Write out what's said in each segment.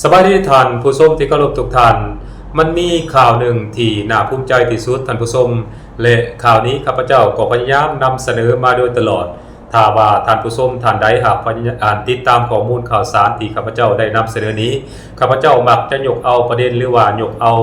ສະບາຍດີທ່ານຜູ້ຊົມທີ່ເຄົາລົບທຸກທ່ານ. ມັນມີຂ່າວໜຶ່ງທີ່ໜ້າພູມໃຈທີ່ສຸດທ່ານຜູ້ຊົມ ແລະ ຂ່າວນີ້ຂ້າພະເຈົ້າກໍພະຍາຍາມນຳສະເໜີມາໂດຍຕະຫຼອດ. ຖ້າວ່າທ່ານຜູ້ຊົມທ່ານໃດຫາກພະຍາ ອ່າ ຕິດຕາມຂໍ້ມູນຂ່າວສານທີ່ຂ້າພະເຈົ້າໄດ້ນຳສະເໜີນີ້, ຂ້າພະເຈົ້າມັກຈະຍົກເອົາປະເດັນ ຫຼືວ່າຍົກເອົາ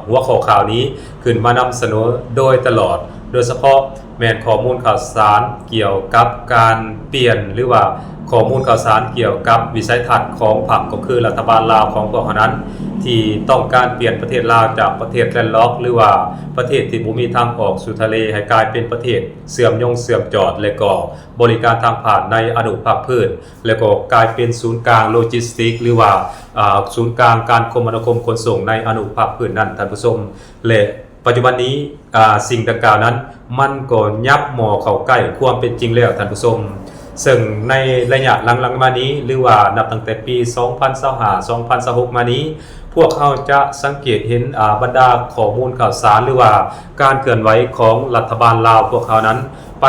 ຫົວຂໍ້ຂ່າວນີ້ຂຶ້ນມານຳສະເໜີໂດຍຕະຫຼອດ, ໂດຍສະເພາະ ແມ່ນຂໍ້ມູນຂ່າວສານກ່ຽວກັບການປ່ຽນ ຫຼືວ່າຂໍ້ມູນຂ່າວສານກ່ຽວກັບວິໄສທັດຂອງພັກ ກໍຄືລັດຖະບານລາວຂອງພວກເຮົານັ້ນ ທີ່ຕ້ອງການປ່ຽນປະເທດລາວຈາກປະເທດແລນລັອກ ຫຼືວ່າປະເທດທີ່ບໍ່ມີທາງອອກສູ່ທະເລ ໃຫ້ກາຍເປັນປະເທດເຊື່ອມໂຍງເຊື່ອມຈອດ ແລະກໍບໍລິການທາງຜ່ານໃນອະນຸພາກພື້ນ ແລະກໍກາຍເປັນສູນກາງໂລຈິສຕິກ ຫຼືວ່າ ອ່າ ສູນກາງການຄົມມະນາຄົມຂົນສົ່ງໃນອະນຸພາກພື້ນນັ້ນ ທ່ານຜູ້ຊົມ ແລະ ປັດຈຸບັນນີ້ ອ່າ ສິ່ງດັ່ງກ່າວນັ້ນ ມັນກໍຫຍັບມໍ່ເຂົ້າໃກ້ຄວາມເປັນຈິງແລ້ວທ່ານຜູ້ຊົມ. ເຊິ່ງໃນໄລຍະຫຼັງໆມານີ້ ຫຼືວ່ານັບຕັ້ງແຕ່ປີສອງພັນຊາວຫ້າ ສອງພັນຊາວຫົກມານີ້ ພວກເຮົາຈະສັງເກດເຫັນ ອ່າ ບັນດາຂໍ້ມູນຂ່າວສານ ຫຼືວ່າການເຄື່ອນໄຫວຂອງລັດຖະບານລາວພວກເຮົານັ້ນ ໄປ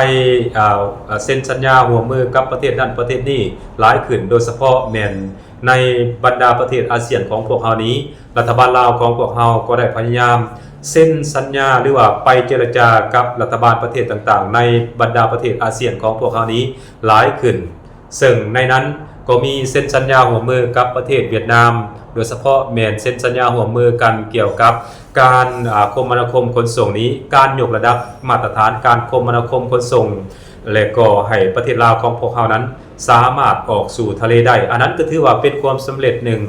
ອ່າ ເຊັນສັນຍາຮ່ວມມືກັບປະເທດນັ້ນປະເທດນີ້ຫຼາຍຂຶ້ນ, ໂດຍສະເພາະແມ່ນໃນບັນດາປະເທດອາຊຽນຂອງພວກເຮົານີ້ ລັດຖະບານລາວຂອງພວກເຮົາກໍໄດ້ພະຍາຍາມເຊັນສັນຍາ ຫຼືວ່າໄປເຈລະຈາກັບລັດຖະບານປະເທດຕ່າງໆ ໃນບັນດາປະເທດອາຊຽນຂອງພວກເຮົານີ້ຫຼາຍຂຶ້ນ, ເຊິ່ງໃນນັ້ນກໍມີເຊັນສັນຍາຮ່ວມມືກັບປະເທດຫວຽດນາມ, ໂດຍສະເພາະແມ່ນເຊັນສັນຍາຮ່ວມມືກັນກ່ຽວກັບການ ອ່າ ຄົມມະນາຄົມຂົນສົ່ງນີ້, ການຍົກລະດັບມາດຕະຖານການຄົມມະນາຄົມຂົນສົ່ງ ແລະກໍໃຫ້ປະເທດລາວຂອງພວກເຮົານັ້ນສາມາດອອກສູ່ທະເລໄດ້. ອັນນັ້ນກໍຖືວ່າເປັນຄວາມສຳເລັດໜຶ່ງ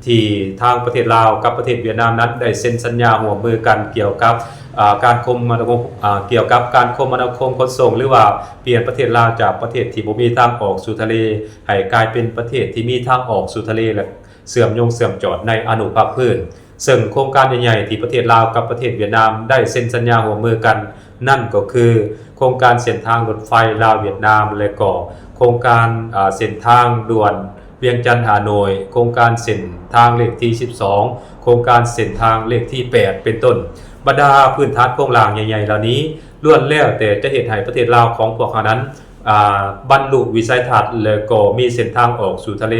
ທີ່ທາງປະເທດລາວກັບປະເທດຫວຽດນາມນັ້ນໄດ້ເຊັນສັນຍາຮ່ວມມືກັນກ່ຽວກັບ ອ່າ ການຄົມມະນາຄົມ ອ່າ ກ່ຽວກັບການຄົມມະນາຄົມຂົນສົ່ງ ຫຼືວ່າປ່ຽນປະເທດລາວຈາກປະເທດທີ່ບໍ່ມີທາງອອກສູ່ທະເລ ໃຫ້ກາຍເປັນປະເທດທີ່ມີທາງອອກສູ່ທະເລ ແລະ ເຊື່ອມໂຍງເຊື່ອມຈອດໃນອະນຸພາກພື້ນ. ເຊິ່ງໂຄງການໃຫຍ່ໆທີ່ປະເທດລາວກັບປະເທດຫວຽດນາມໄດ້ເຊັນສັນຍາຮ່ວມມືກັນນັ້ນກໍຄື ໂຄງການເສັ້ນທາງລົດໄຟລາວຫວຽດນາມ ແລະກໍໂຄງການ ອ່າ ເສັ້ນທາງດ່ວນ ວຽງຈັນ-ຮ່າໂນ້ຍ, ໂຄງການເສັ້ນທາງເລກທີສິບສອງ, ໂຄງການເສັ້ນທາງເລກທີແປດ ເປັນຕົ້ນ. ບັນດາພື້ນຖານໂຄງລ່າງໃຫຍ່ໆເຫຼົ່ານີ້ ລ້ວນແລ້ວແຕ່ຈະເຮັດໃຫ້ປະເທດລາວຂອງພວກເຮົານັ້ນ ອ່າ ບັນລຸວິໄສທັດ ແລະກໍມີເສັ້ນທາງອອກສູ່ທະເລ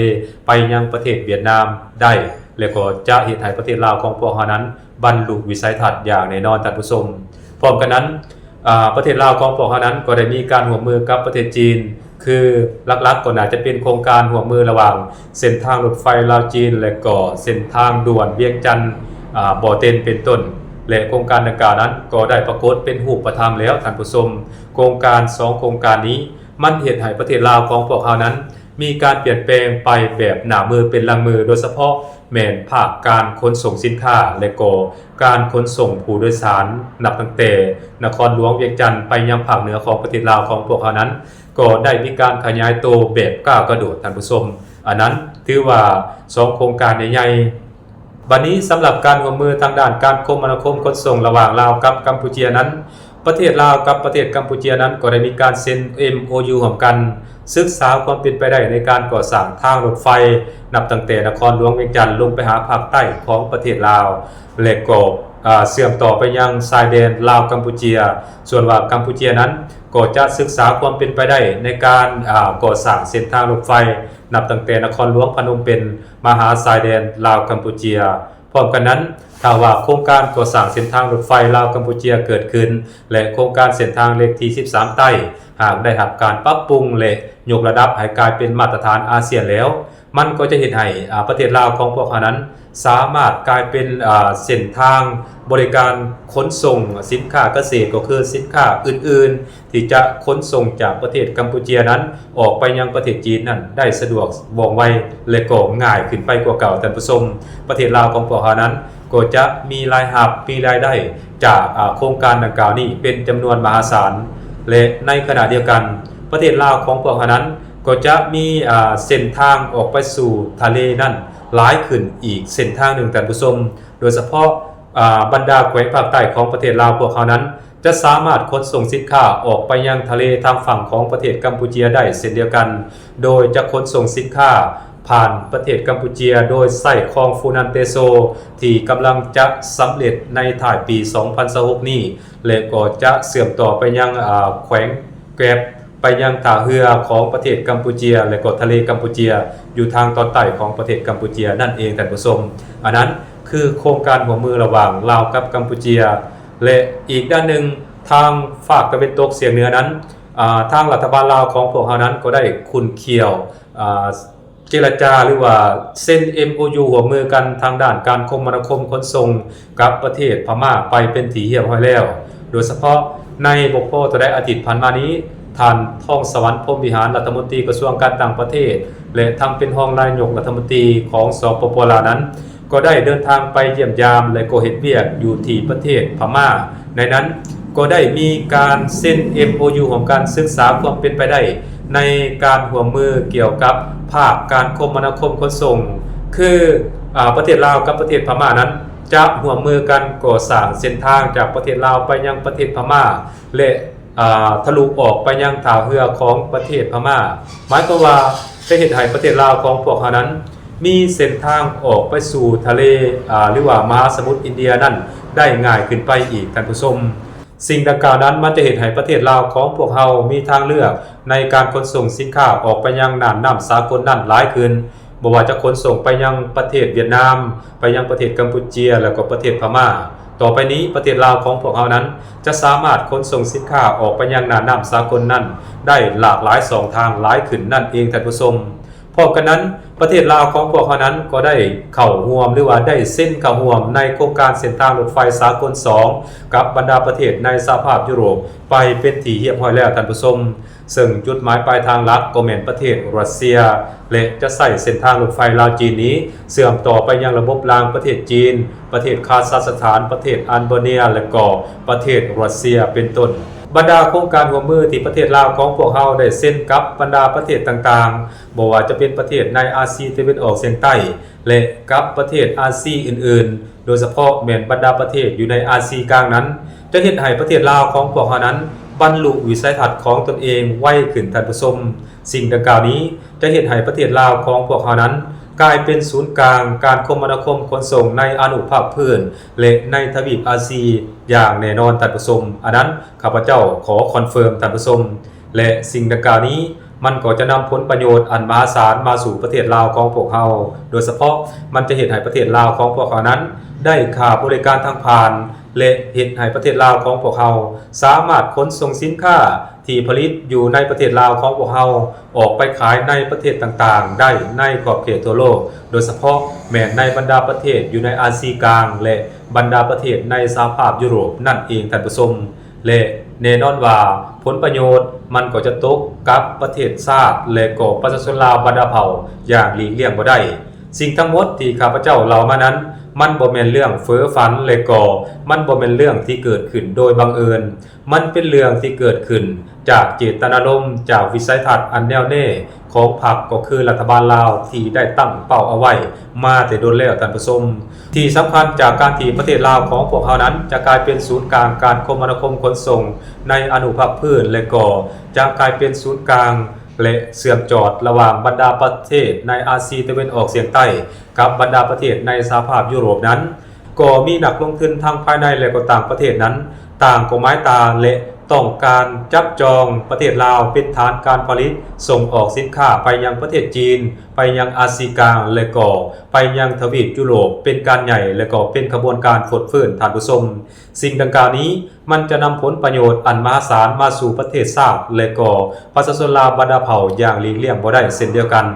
ໄປຍັງປະເທດຫວຽດນາມໄດ້ ແລະກໍຈະເຮັດໃຫ້ປະເທດລາວຂອງພວກເຮົານັ້ນ ບັນລຸວິໄສທັດຢ່າງແນ່ນອນທ່ານຜູ້ຊົມ. ພ້ອມກັນນັ້ນ ອາ ປະເທດລາວຂອງພວກເຮົານັ້ນກໍໄດ້ມີການຮ່ວມມືກັບປະເທດຈີນ ຄືຫຼັກໆກໍໜ້າຈະເປັນໂຄງການຮ່ວມມືລະຫວ່າງເສັ້ນທາງລົດໄຟລາວ-ຈີນ ແລະກໍເສັ້ນທາງດ່ວນວຽງຈັນ ອາ ບໍ່ເຕັນ ເປັນຕົ້ນ ແລະໂຄງການດັ່ງກ່າວນັ້ນກໍໄດ້ປາກົດເປັນຮູບປະທຳແລ້ວທ່ານຜູ້ຊົມ. ໂຄງການສອງໂຄງການນີ້ ມັນເຮັດໃຫ້ປະເທດລາວຂອງພວກເຮົານັ້ນ ມີການປ່ຽນແປງໄປແບບໜ້າມືເປັນຫຼັງມື ໂດຍສະເພາະແມ່ນພາກການຂົນສົ່ງສິນຄ້າ ແລະກໍການຂົນສົ່ງຜູ້ໂດຍສານ ນັບຕັ້ງແຕ່ນະຄອນຫຼວງວຽງຈັນໄປຍັງພາກເໜືອຂອງປະເທດລາວຂອງພວກເຮົານັ້ນ ກໍໄດ້ມີການຂະຫຍາຍໂຕແບບກ້າວກະໂດດທ່ານຜູ້ຊົມ. ອັນນັ້ນຖືວ່າສອງໂຄງການໃຫຍ່ໆ. ບັດນີ້ສຳລັບການຮ່ວມມືທາງດ້ານການຄົມມະນາຄົມຂົນສົ່ງລະຫວ່າງລາວກັບກຳປູເຈຍນັ້ນ ປະເທດລາວກັບປະເທດກຳປູເຈຍນັ້ນກໍໄດ້ມີການເຊັນເອັມໂອຢູຮ່ວມກັນ ສຶກສາຄວາມເປັນໄປໄດ້ໃນການກໍ່ສ້າງທາງລົດໄຟ ນັບຕັ້ງແຕ່ນະຄອນຫຼວງວຽງຈັນລົງໄປຫາພາກໃຕ້ຂອງປະເທດລາວ ແລະກໍ ອາ ເຊື່ອມຕໍ່ໄປຍັງຊາຍແດນລາວ-ກຳປູເຈຍ. ສ່ວນວ່າກຳປູເຈຍນັ້ນກໍຈະສຶກສາຄວາມເປັນໄປໄດ້ໃນການ ອາ ກໍ່ສ້າງເສັ້ນທາງລົດໄຟ ນັບຕັ້ງແຕ່ນະຄອນຫຼວງພະນົມເປັນມາຫາຊາຍແດນລາວ-ກຳປູເຈຍ. ພ້ອມກັນນັ້ນ ຖ້າວ່າໂຄງການກໍ່ສ້າງເສັ້ນທາງລົດໄຟລາວ-ກຳປູເຈຍເກີດຂຶ້ນ ແລະໂຄງການເສັ້ນທາງເລກທີສິບສາມໃຕ້ ຫາກໄດ້ຮັບການປັບປຸງ ແລະຍົກລະດັບໃຫ້ກາຍເປັນມາດຕະຖານອາຊຽນແລ້ວ ມັນກໍຈະເຮັດໃຫ້ ອາ ປະເທດລາວຂອງພວກເຮົານັ້ນ ສາມາດກາຍເປັນ ອາ ເສັ້ນທາງບໍລິການຂົນສົ່ງສິນຄ້າກະເສດ ກໍຄືສິນຄ້າອື່ນໆ ທີ່ຈະຂົນສົ່ງຈາກປະເທດກຳປູເຈຍນັ້ນ ອອກໄປຍັງປະເທດຈີນນັ້ນໄດ້ສະດວກວ່ອງໄວ ແລະກໍງ່າຍຂຶ້ນໄປກວ່າເກົ່າ. ທ່ານຜູ້ຊົມ, ປະເທດລາວຂອງພວກເຮົານັ້ນກໍຈະມີລາຍຮັບ, ມີລາຍໄດ້ຈາກ ອາ ໂຄງການດັ່ງກ່າວນີ້ເປັນຈຳນວນມະຫາສານ ແລະ ໃນຂະນະດຽວກັນ ປະເທດລາວຂອງພວກເຮົານັ້ນກໍຈະມີ ອາ ເສັ້ນທາງອອກໄປສູ່ທະເລນັ້ນຫຼາຍຂຶ້ນອີກເສັ້ນທາງໜຶ່ງ, ທ່ານຜູ້ຊົມ. ໂດຍສະເພາະ ອາ ບັນດາແຂວງພາກໃຕ້ຂອງປະເທດລາວພວກເຮົານັ້ນ ຈະສາມາດຂົນສົ່ງສິນຄ້າອອກໄປຍັງທະເລທາງຝັ່ງຂອງປະເທດກຳປູເຈຍໄດ້ເຊັ່ນດຽວກັນ, ໂດຍຈະຂົນສົ່ງສິນຄ້າຜ່ານປະເທດກຳປູເຈຍ ໂດຍໃຊ້ຄອງຟູນັນເຕໂຊ ທີ່ກຳລັງຈະສຳເລັດໃນທ້າຍປີສອງພັນຊາວຫົກນີ້ ແລະ ກໍຈະເຊື່ອມຕໍ່ໄປຍັງ ອາ ແຂວງແກຣັບ ໄປຍັງທ່າເຮືອຂອງປະເທດກຳປູເຈຍ ແລະ ກໍທະເລກຳປູເຈຍ ຢູ່ທາງຕອນໃຕ້ຂອງປະເທດກຳປູເຈຍນັ້ນເອງ ທ່ານຜູ້ຊົມ. ອັນນັ້ນຄືໂຄງການຮ່ວມມືລະຫວ່າງລາວກັບກຳປູເຈຍ ແລະ ອີກດ້ານໜຶ່ງ ທາງຟາກຕາເວັນຕົກສຽງເໜືອນັ້ນ ອາ ທາງລັດຖະບານລາວຂອງພວກເຮົານັ້ນກໍໄດ້ຂຸ້ນຂ້ຽວ ອາ ເຈລະຈາ ຫຼືວ່າເຊັນ ເອັມໂອຢູ ຮ່ວມມືກັນທາງດ້ານການຄົມມະນາຄົມຂົນສົ່ງກັບປະເທດພະມ້າໄປເປັນທີ່ຮຽບຮ້ອຍແລ້ວ. ໂດຍສະເພາະໃນບໍ່ພໍເທົ່າໃດອາທິດຜ່ານມານີ້ ທ່ານ ທອງສະຫວັນ ພົມວິຫານ ລັດຖະມົນຕີກະຊວງການຕ່າງປະເທດ ແລະ ທັງເປັນຮອງນາຍົກລັດຖະມົນຕີຂອງ ສປປ ລາວ ນັ້ນ ກໍໄດ້ເດີນທາງໄປຢ້ຽມຢາມ ແລະ ກໍເຮັດວຽກຢູ່ທີ່ປະເທດພະມ້າ. ໃນນັ້ນກໍໄດ້ມີການເຊັນ ເອັມໂອຢູ ຮ່ວມກັນ ສຶກສາຄວາມເປັນໄປໄດ້ໃນການຮ່ວມມືກ່ຽວກັບພາກການຄົມມະນາຄົມຂົນສົ່ງ ຄື ອາ ປະເທດລາວກັບປະເທດພະມ້ານັ້ນ ຈະຮ່ວມມືກັນກໍ່ສ້າງເສັ້ນທາງຈາກປະເທດລາວໄປຍັງປະເທດພະມ້າ ແລະ ອາ ທະລຸອອກໄປຍັງທ່າເຮືອຂອງປະເທດພະມ້າ. ໝາຍຄວາມວ່າຈະເຮັດໃຫ້ປະເທດລາວຂອງພວກເຮົານັ້ນ ມີເສັ້ນທາງອອກໄປສູ່ທະເລ ອາ ຫຼືວ່າມະຫາສະໝຸດອິນເດຍນັ້ນໄດ້ງ່າຍຂຶ້ນໄປອີກ, ທ່ານຜູ້ຊົມ. ສິ່ງດັ່ງກ່າວນັ້ນ ມັນຈະເຮັດໃຫ້ປະເທດລາວຂອງພວກເຮົາມີທາງເລືອກໃນການຂົນສົ່ງສິນຄ້າອອກໄປຍັງນ່ານນ້ຳສາກົນນັ້ນຫຼາຍຂຶ້ນ, ບໍ່ວ່າຈະຂົນສົ່ງໄປຍັງປະເທດຫວຽດນາມ, ໄປຍັງປະເທດກຳປູເຈຍ ແລະ ກໍປະເທດພະມ້າ. ຕໍ່ໄປນີ້ປະເທດລາວຂອງພວກເຮົານັ້ນ ຈະສາມາດຂົນສົ່ງສິນຄ້າອອກໄປຍັງນ່ານນ້ຳສາກົນນັ້ນໄດ້ຫຼາກຫຼາຍຊ່ອງທາງຫຼາຍຂຶ້ນນັ້ນເອງ, ທ່ານຜູ້ຊົມ. ພ້ອມກັນນັ້ນ, ປະເທດລາວຂອງພວກເຮົານັ້ນກໍໄດ້ເຂົ້າຮ່ວມ ຫຼືວ່າໄດ້ເຊັນເຂົ້າຮ່ວມໃນໂຄງການເສັ້ນທາງລົດໄຟສາກົນສອງ ກັບບັນດາປະເທດໃນສະຫະພາບຢູໂຣບໄປເປັນທີ່ຮຽບຮ້ອຍແລ້ວ, ທ່ານຜູ້ຊົມ. ເຊິ່ງຈຸດໝາຍປາຍທາງຫຼັກກໍແມ່ນປະເທດຣັດເຊຍ ແລະ ຈະໃຊ້ເສັ້ນທາງລົດໄຟລາວ-ຈີນນີ້ ເຊື່ອມຕໍ່ໄປຍັງລະບົບລາງປະເທດຈີນ, ປະເທດຄາຊາສະຖານ, ປະເທດອັນໂບເນຍ ແລະ ກໍປະເທດຣັດເຊຍເປັນຕົ້ນ. ບັນດາໂຄງການຮ່ວມມືທີ່ປະເທດລາວຂອງພວກເຮົາໄດ້ເຊັນກັບບັນດາປະເທດຕ່າງໆ, ບໍ່ວ່າຈະເປັນປະເທດໃນອາຊີຕາເວັນອອກສຽງໃຕ້ ແລະ ກັບປະເທດອາຊີອື່ນໆ, ໂດຍສະເພາະແມ່ນບັນດາປະເທດຢູ່ໃນອາຊີກາງນັ້ນ, ຈະເຮັດໃຫ້ປະເທດລາວຂອງພວກເຮົານັ້ນບັນລຸວິໄສທັດຂອງຕົນເອງໄວຂຶ້ນ, ທ່ານຜູ້ຊົມ. ສິ່ງດັ່ງກ່າວນີ້ຈະເຮັດໃຫ້ປະເທດລາວຂອງພວກເຮົານັ້ນກາຍເປັນສູນກາງການຄົມມະນາຄົມຂົນສົ່ງໃນອະນຸພາກພື້ນ ແລະ ໃນທະວີບອາຊີຢ່າງແນ່ນອນ, ທ່ານຜູ້ຊົມ. ອັນນັ້ນຂ້າພະເຈົ້າຂໍຄອນເຟີມ, ທ່ານຜູ້ຊົມ. ແລະ ສິ່ງດັ່ງກ່າວນີ້ ມັນກໍຈະນຳຜົນປະໂຫຍດອັນມະຫາສານມາສູ່ປະເທດລາວຂອງພວກເຮົາ, ໂດຍສະເພາະມັນຈະເຮັດໃຫ້ປະເທດລາວຂອງພວກເຮົານັ້ນໄດ້ຄ່າບໍລິການທາງຜ່ານ ແລະ ເຮັດໃຫ້ປະເທດລາວຂອງພວກເຮົາສາມາດຂົນສົ່ງສິນຄ້າທີ່ຜະລິດຢູ່ໃນປະເທດລາວຂອງພວກເຮົາອອກໄປຂາຍໃນປະເທດຕ່າງໆໄດ້ໃນຂອບເຂດທົ່ວໂລກ, ໂດຍສະເພາະແມ່ນໃນບັນດາປະເທດຢູ່ໃນອາຊີກາງ ແລະ ບັນດາປະເທດໃນສະຫະພາບຢູໂຣບນັ້ນເອງ, ທ່ານຜູ້ຊົມ. ແລະ ແນ່ນອນວ່າຜົນປະໂຫຍດມັນກໍຈະຕົກກັບປະເທດຊາດ ແລະ ກໍປະຊາຊົນລາວບັນດາເຜົ່າຢ່າງຫຼີກລ່ຽງບໍ່ໄດ້. ສິ່ງທັງໝົດທີ່ຂ້າພະເຈົ້າເລົ່າມານັ້ນ ມັນບໍ່ແມ່ນເລື່ອງເຟີຝັນ ແລະ ກໍມັນບໍ່ແມ່ນເລື່ອງທີ່ເກີດຂຶ້ນໂດຍບັງເອີນ. ມັນເປັນເລື່ອງທີ່ເກີດຂຶ້ນຈາກເຈດຕະນາລົມ, ຈາກວິໄສທັດອັນແນ່ວແນ່ຂອງພັກ ກໍຄືລັດຖະບານລາວທີ່ໄດ້ຕັ້ງເປົ້າເອົາໄວ້ມາແຕ່ດົນແລ້ວ, ທ່ານຜູ້ຊົມ. ທີ່ສຳຄັນຈາກການທີ່ປະເທດລາວຂອງພວກເຮົານັ້ນຈະກາຍເປັນສູນກາງການຄົມມະນາຄົມຂົນສົ່ງໃນອະນຸພາກພື້ນ ແລະ ກໍຈະກາຍເປັນສູນກາງ ແລະ ເຊື່ອມຈອດລະຫວ່າງບັນດາປະເທດໃນອາຊີຕາເວັນອອກສຽງໃຕ້ກັບບັນດາປະເທດໃນສະຫະພາບຢູໂຣບນັ້ນ ກໍມີນັກລົງທຶນທັງພາຍໃນ ແລະ ກໍຕ່າງປະເທດນັ້ນ ຕ່າງກໍໝາຍຕາ ແລະ ຕ້ອງການຈັບຈອງປະເທດລາວເປັນຖານການຜະລິດສົ່ງອອກສິນຄ້າໄປຍັງປະເທດຈີນ, ໄປຍັງອາຊີກາງ ແລະ ກໍໄປຍັງທະວີບຢູໂຣບເປັນການໃຫຍ່ ແລະ ກໍເປັນຂະບວນການຟົດຟື້ນ, ທ່ານຜູ້ຊົມ. ສິ່ງດັ່ງກ່າວນີ້ ມັນຈະນຳຜົນປະໂຫຍດອັນມະຫາສານມາສູ່ປະເທດຊາດ ແລະ ກໍປະຊາຊົນລາວບັນດາເຜົ່າຢ່າງຫຼີກລ່ຽງບໍ່ໄດ້ເຊັ່ນດຽວກັນ.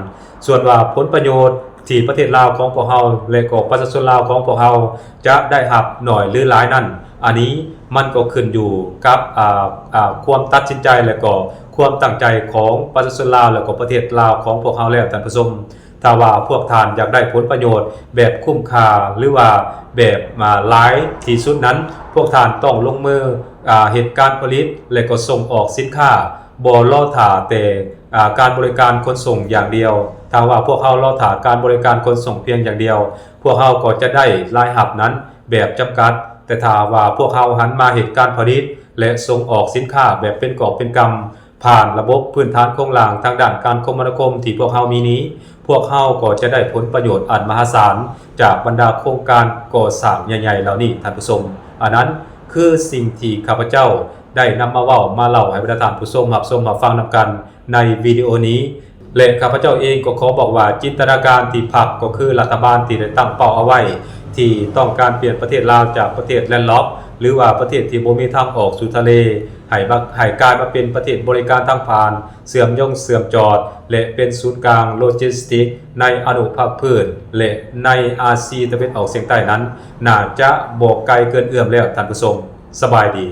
ສ່ວນວ່າຜົນປະໂຫຍດທີ່ປະເທດລາວຂອງພວກເຮົາ ແລະ ກໍປະຊາຊົນລາວຂອງພວກເຮົາຈະໄດ້ຮັບໜ້ອຍ ຫຼື ຫຼາຍນັ້ນ, ອັນນີ້ມັນກໍຂຶ້ນຢູ່ກັບ ອາ ອາ ຄວາມຕັດສິນໃຈ ແລະ ກໍຄວາມຕັ້ງໃຈຂອງປະຊາຊົນລາວ ແລະ ກໍປະເທດລາວຂອງພວກເຮົາແລ້ວ, ທ່ານຜູ້ຊົມ. ຖ້າວ່າພວກທ່ານຢາກໄດ້ຜົນປະໂຫຍດແບບຄຸ້ມຄ່າ ຫຼືວ່າແບບ ອາ ຫຼາຍທີ່ສຸດນັ້ນ, ພວກທ່ານຕ້ອງລົງມື ອາ ເຮັດການຜະລິດ ແລະ ກໍສົ່ງອອກສິນຄ້າ, ບໍ່ລໍຖ້າແຕ່ ອາ ການບໍລິການຂົນສົ່ງຢ່າງດຽວ. ຖ້າວ່າພວກເຮົາລໍຖ້າການບໍລິການຂົນສົ່ງພຽງຢ່າງດຽວ, ພວກເຮົາກໍຈະໄດ້ລາຍຮັບນັ້ນແບບຈຳກັດ. ແຕ່ຖ້າວ່າພວກເຮົາຫັນມາເຮັດການຜະລິດ ແລະ ສົ່ງອອກສິນຄ້າແບບເປັນກອບເປັນກຳ, ຜ່ານລະບົບພື້ນຖານໂຄງລ່າງທາງດ້ານການຄົມມະນາຄົມທີ່ພວກເຮົາມີນີ້, ພວກເຮົາກໍຈະໄດ້ຜົນປະໂຫຍດອັນມະຫາສານຈາກບັນດາໂຄງການກໍ່ສ້າງໃຫຍ່ໆເຫຼົ່ານີ້, ທ່ານຜູ້ຊົມ. ອັນນັ້ນຄືສິ່ງທີ່ຂ້າພະເຈົ້າ ໄດ້ນຳມາເວົ້າມາເລົ່າໃຫ້ບັນດາທ່ານຜູ້ຊົມຮັບຊົມຮັບຟັງນຳກັນໃນວິດີໂອນີ້ ແລະ ຂ້າພະເຈົ້າເອງກໍຂໍບອກວ່າ ຈິນຕະນາການທີ່ພັກກໍຄືລັດຖະບານທີ່ໄດ້ຕັ້ງເປົ້າເອົາໄວ້ ທີ່ຕ້ອງການປ່ຽນປະເທດລາວຈາກປະເທດແລນລັອກ ຫຼືວ່າປະເທດທີ່ບໍ່ມີທາງອອກສູ່ທະເລ ໃຫ້ມາ ໃຫ້ກາຍມາເປັນປະເທດບໍລິການທາງຜ່ານ ເຊື່ອມຍົງເຊື່ອມຈອດ ແລະ ເປັນສູນກາງໂລຈິສຕິກໃນອະນຸພາກພື້ນ ແລະ ໃນອາຊີຕາເວັນອອກສຽງໃຕ້ນັ້ນ ໜ້າຈະບໍ່ໄກເກີນເອື້ອມແລ້ວທ່ານຜູ້ຊົມ. ສະບາຍດີ.